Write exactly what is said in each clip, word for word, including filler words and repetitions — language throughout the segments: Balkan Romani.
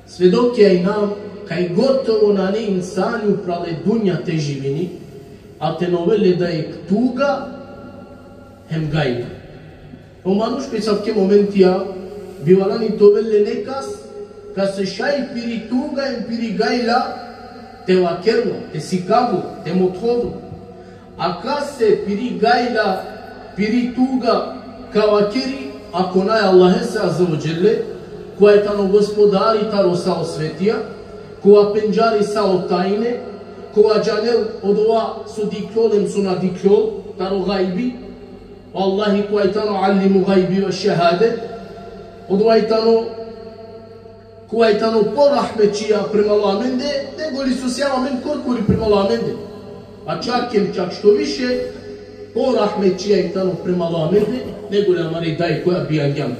Svedokija inam kaj gotovo nane insani upral e dunja te živini, a te na ovel le dajek tuga hem gajla. O manuš ko asavke momentija bi valjani te ovel le nekas, kase šaj piri tuga hem piri gajla te vakerel la, te sikavel la, te mothovel la. A kase piri gajla, piri tuga ka vakeri, ako naj Allahese azze ve dželle, kova tano gospodari taro sa o svetija, kova pendžari sa o tajne, kova džanel odova so dikhlol hem so na dikhlol taro gajbi, vallahi kova tano alimu gajbi ve šehadet, odova tano kova tano porahmetčija prema amende, nego li so sijam amen korkori prema amende. A čak hem čak što više, porahmetčija tano prema amende, nego li amari daj koja bijangja amen.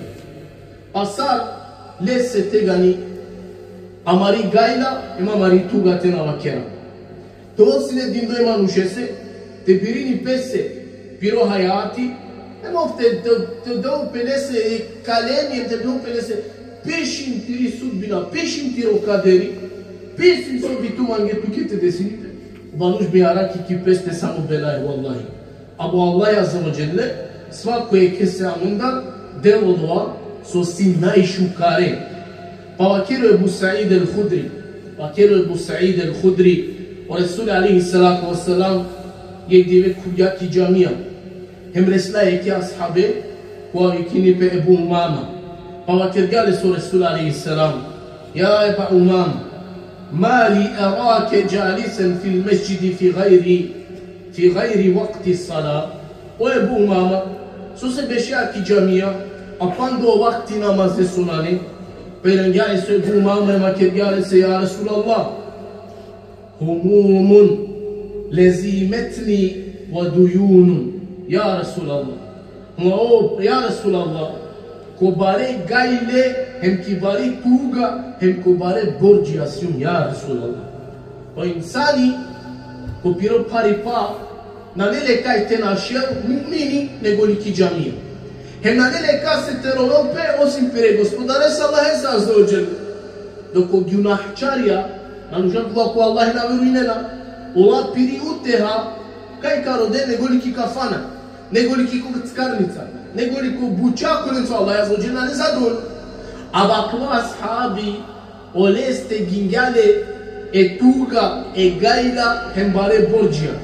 Pa sar lese tegani amari gajla hem amari tuga te na vakera. Te ol sine dindo e manušese, te birini pese piro hajati, hem ov te, te, te dol pe lese e kalemi, hem te dol pe lese pešin tiri sudbina, pešin tiro kaderi, pešin so bi tu mange tuke te desini pe. O manuš bi arakhi ki peste samo belaja, vallahi. Abo Allah azze ve dželle, svako jekhese amendar del odova so si najšukare. Pa vakeri o Ebu Said el-Hudri, vakeri o Ebu Said el-Hudri, o Resul alejhi salatu ve selam jekh dive khuvgja ki džamija. Hem resla jekhe ashabe, kova vikini pe Ebu Umama. Pa vakergja lese o Resul alejhi selam: Ja Eba Umama, ma li erake džalisen fil mesdžidi fi gajri, fi gajri vakti sala. O Ebu Umama, sose bešea ki džamija, a panda o vakti namazeso nane? Pa irangja lese o Ebu Umama hem vakergja lese: Ja Resulallah, humumun lezimetni ve dujunun. Ja Resulallah. Ma o, ja Resulallah, ko bare gajle, hem ki bare tuga, hem ko bare bordžija sijum, ja Resulallah. O insani, ko piro pharipa, nane le kaj te našel mumini, nego li ki džamija. Hem nane le kase te rovel pe, osim pire Gospodarese Allahese azze ve dželle. Dok o gunahčarija, manuša kova ko Allah na verujnena, ola piri uteha, kaj ka rode nego li ki kafana, nego li ki kockarnica, nego li ko buča kolenco, Allah azze ve dželle nane zadovoljno. Aba akava ashabi, oleste gingja le e tuga, e gajla, hem bare bordžija.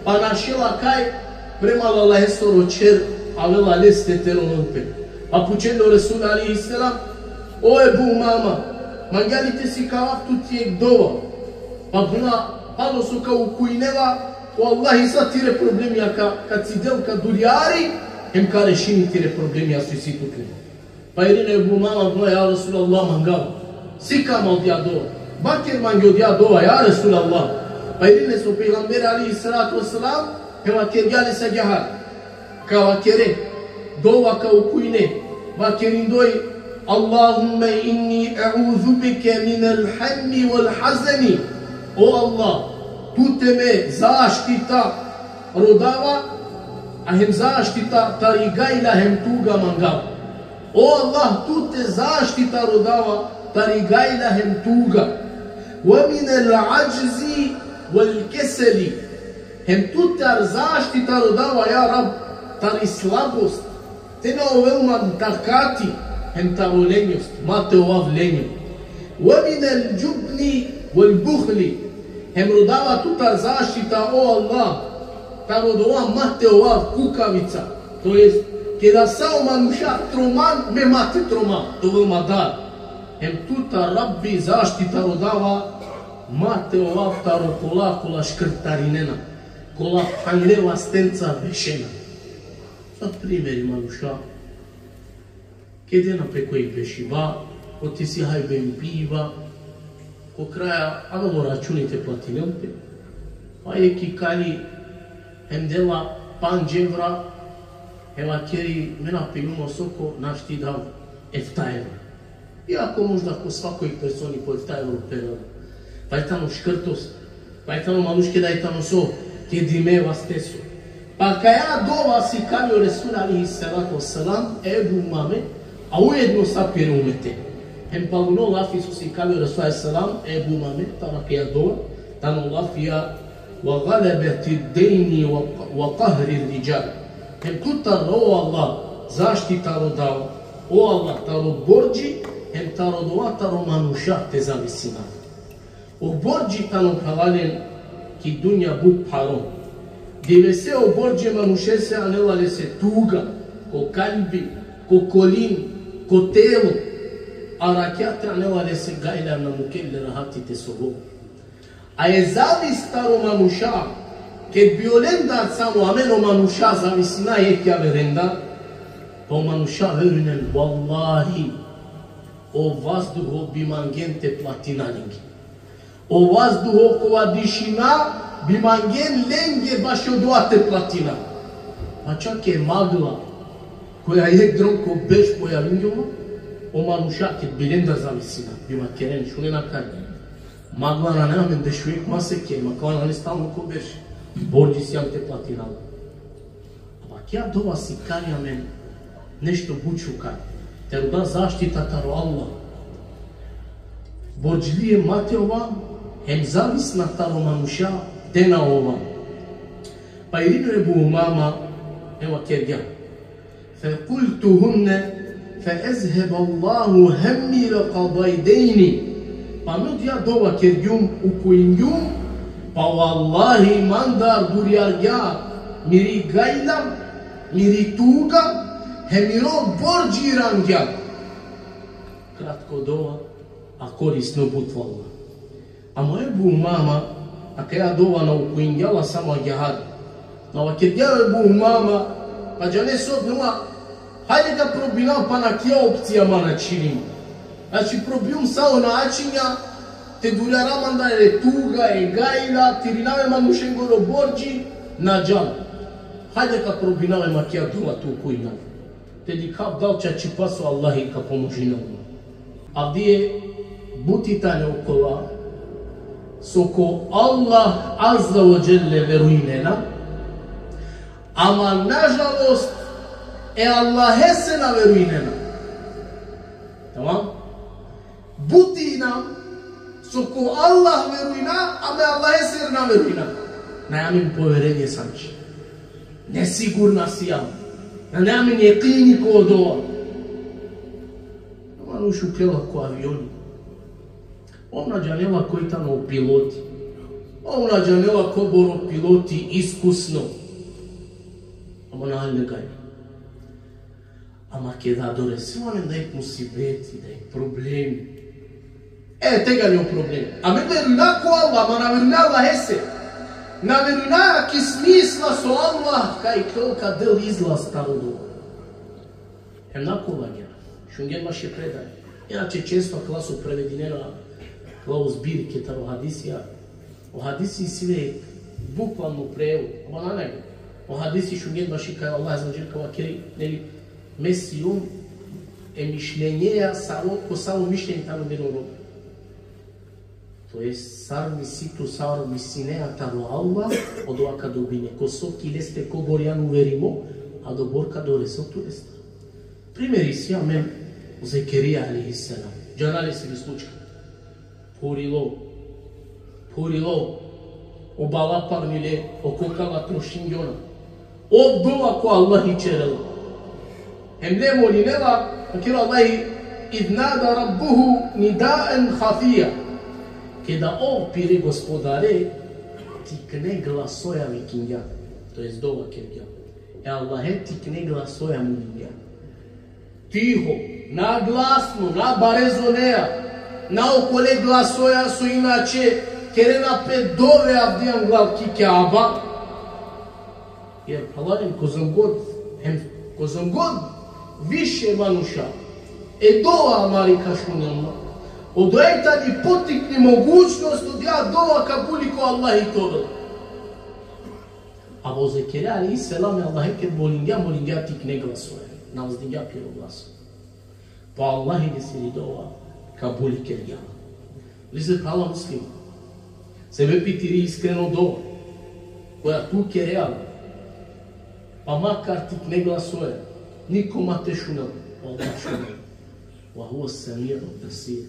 Pa našela kaj prema Allahesoro čher avela leste te rovel pe. Pa pučel le o Resul alejhi selam: O Ebu Umama, mangea li te sikavav tut jekh dova? Pa buna, palo so ka ukujnela, o Allahi sa tire problemija ka, ka cidel, ka duljari, hem ka rešini tire problemija so isi tuke. Pa irine Ebu Umama, buna: Ja Resulallah, mangav. Sika ma odija dova. Vaker mange odija dova, ja Resulallah. Pa irine lese o pejgamberi alejhi salatu ve selam, hem vakergja lese agjaar: Ka vakere, dova ka ukujne, vakerindoj: Allahumme inni e'uzu bike minel hemmi vel hazeni. O Allah, tute me zaštita rodava, a hem zaštita tari gajla hem tuga mangav. O Allah, tute zaštita rodava tari gajla hem tuga. Ve minel adžzi vel keseli. Hem tutar zaštita rodava, ja Rab, tari slabost, te na ovel man takati, hem taro lenjost, ma te ovav lenjo. Ve minel džubni vel buhli. Hem rodava tutar zaštita, o Allah, taro dova ma te ovav kukavica. To jest, keda sa o manuša troman, me ma te tromav, te ovel ma dar. Hem tutar, Rabbi, zaštita rodava, ma te ovav taro kola kola škrtarinena, kola phanle vastenca bešena. Sa primeri manuša, kedena pe koj bešiba, oti si hajbe hem piba, ko kraja avela o računi te platinel pe, pa jekh ikali hem dela pandž evra, hem vakeri: Me na piljum o soko, našti dav efta evra. Iako možda ko svakoj personi po efta evro perela. Pa i tano škrtost, pa i tano manuš keda i tano so, kedime vasteso. Pa kaja dova sikavi o Resul alejhi salatu ve selam Ebu Umame, a ujedno sa pire umete. Hem paluno lafi so sikavela o Resul alejhi selam, Ebu Umame, taro akaja dova, tano lafija: وغلبة الدين وقهر الرجال. Hem tutar, o Allah, zaštita taro dova, o Allah, taro bordži, hem taro dova taro manuša te zavisina. O bordži tano, phralalen, ki dunja but pharo. Devese o bordži manušese anela lese tuga, ko kalbi, ko kolin, ko telo, a rakjate anela lese gajla, na mukel le rahati te sovol. A e zavis taro manuša, ked bi olendar samo amen o manuša zavisina jekh javerendar, pa o manuša verujnen, vallahi, o vazduho bi mangen te platina lenge. O vazduho kova dišina bi mangen lenge bašo dova te platina. Pa čak e magla, koja jekh drom ko berš pojavingjol ma, o manuša ked bi lendar zavisina, bi vakeren: šunen akana, magla nane amende šujekh maseke, magla nane stalno ko berš, bordži sijam te platina. Ama akaja dova sikari amen nešto but šukar. Te roda zaštita taro Allah. Bordžlije ma te ova, hem zavisna taro manuša te na ova. Pa irino Ebu Umama, hem vakergja: فقلتهن فأذهب الله همي وقضى ديني. Pa me odija dova kergjum, ukujingjum, pa vallahi mandar durjargja miri gajla, miri tuga, hem miro bordži irangja. Kratko dova, a korisno but, vallahi. Ama Ebu Umama, akaja dova na ukujingja la samo agjaar. Na vakergja Ebu Umama: Pa džane so, nema, hajde ka probinav pana akaja opcija ma na čhinim. Znači, probijum sa o načinja te durjarav mandar e tuga, e gajla, te irinav e manušengoro bordži, na džal. Hajde ka probinav ma akaja dova te ukujinav. Te dikhav dal čačipa so Allahi ka pomožinel ma. Avdive buti tane okola so ko Allah azze ve dželle verujnena, ama nažalost e Allahese na verujnena. Tamam? Buti inam so ko Allah verujna, ama e Allahese na verujna. Nane amen poverenje sanči. Nesigurna sijam. Nane amen jekini ko odova. Manuš uklela ko avioni. Ov na džanela koj tano o piloti. Ov na džanela kobor o piloti iskusno. Ama na haljna gajla. Ama keda doresela amen dajekh musibeti, dajekh problemi. E, tegani o problemi. Amen verujna ko Allah, ama na verujna Allahese. Na verujna ki smisla so Allah ka iklol, ka del izlaz taro dova. Hem na kolagja. Šungjen baši predaja. Inače, često akala so prevedinena, akala o zbirke taro hadisija, o hadisi isi le bukvalno prevod. Ama nane. O hadisi šungjen baši kaj Allah azze ve dželle ka vakeri, neli, me sijum e mišljenjeja savo, ko savo mišljenje tano miro rob. To jest, sar misli tu, sar mislinea taro Allah, odova ka dobine. Ko so ki leste kobor jan uverimo, adobor ka doresel tu leste. Primeri isi amen o Zekerija alejhi selam. Džanea lesi i slučaj. Phurilo. Phurilo. O bala parnile, o kokala trošingjona. Ov dova ko Allahi ćerela. Hem le molinela, vakerela Allahi: إذ نادى ربه نداء خفيا. Keda ov pire Gospodare tikne glasoja vikingja, to jest dova kergja. E Allahe tikne glasoja molingja. Tiho, na glasno, na bare zoneja, na okole glasoja so inače kerena pe dove avdive anglal ki Kjaba. Jer, phralalen, kozom god, hem kozom god više manuša e dova amari ka šunel ma, odoja tani potikni mogućnost odija dova kabuli ko Allahi te ovel. A o Zekerija alejhi selam e Allahe ked molingja, molingja tikne glasoja. Na uzdingja piro glaso. Pa Allahi lesiri dova kabuli kergja. Lese, phrala musliman, sebepi tiri iskreno dova, koja tu kerea, pa makar tikne glasoja, niko ma te šunel, Allah šunel. وهو السميع البصير.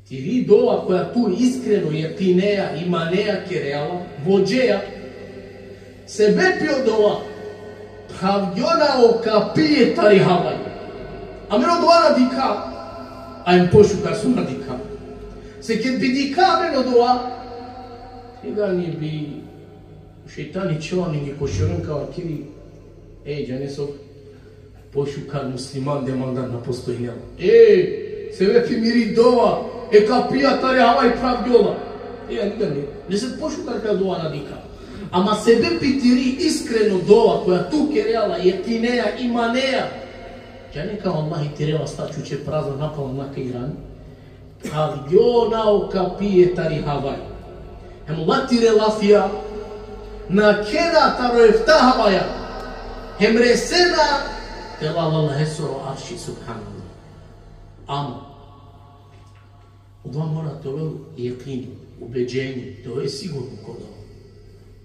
Tiri dova koja tu iskreno, jekineja, imaneja kerea la, vođeja, sebepi odova phravgjona o kapije tari havaj. Amen odova na dikha, a em pošukar so na dikha. Se ked bi dikha amen odova, tegani bi šejtani čhela amenge ko šeron, ka vakeri: E, džane so, pošukar muslimande mandar na postojinela. E, sebepi miri dova, e kapija tari havaj phravgjola. E, ani gani. Nese pošukar ka dova na dikha. Ama sebepi tiri iskreno dova, koja tu kerea la, jekineja, imaneja, džane kaj o Allahi tere vasta čuče prazna napalna na ka irani. Phravgjona o kapije tari havaj. Hem ola tire lafija nakhena taro efta havaja. Hem resena tela Allahesoro arši, subhanallah. Ama odova mora te ovel jekini, ubeđenje, te ove sigurno ko odova.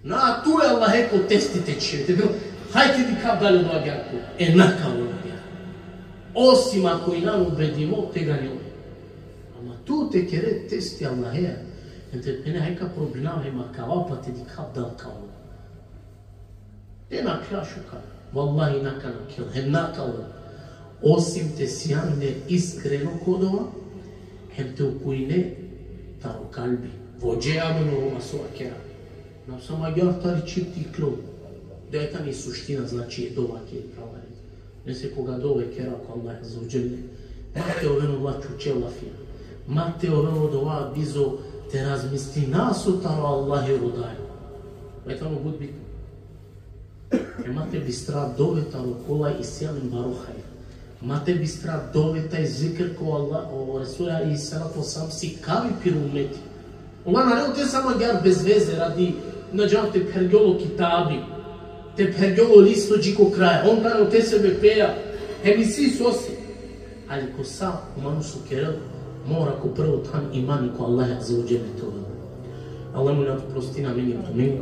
Na tu e Allahe ko testi te čhive, te bilo, hajde dikha dali odova agjaar ko, e na ka ovel agjaar. Osim ako inan ubedimo, tegani ove. Ama tu te kere testi Allahea, hem te phene haj ka probinav hem akava, pa te dikha dal ka ovel. Te nakhla šukar. Vallahi na ka nakhel, hem na ka ovel. Osim te sijan le iskreno ko dova, hem te ukujne taro kalbi. Vođe amen odova so vakera. Na samo agjaar tari čhib te iklol. Da, e tani suština, znači, e dova ke prava. Nese koga dova kera ko Allah azze ve dželle, ma te oven ola čuče lafija. Ma te ovel odova bizo te razmislina so taro Allahi rodaja. Ova tano but bitno. E ma te bistra dove taro kola isi amen baro hajr. Ma te bistra dove taj zikr ko Allah, o Resul alejhi salatu vesselam sikavi piro umeti. Ola nane ote samo agjaar bez veze, radi, na džanav, te phergjol o kitabi, te phergjol o listo dži ko kraj. On tane ote sebepeja, hem isi so si. Ali ko sa o manuš so kerel, mora ko prvo than imani ko Allah azze ve dželle te ovel. Allah molina te prostina amenge, amenge.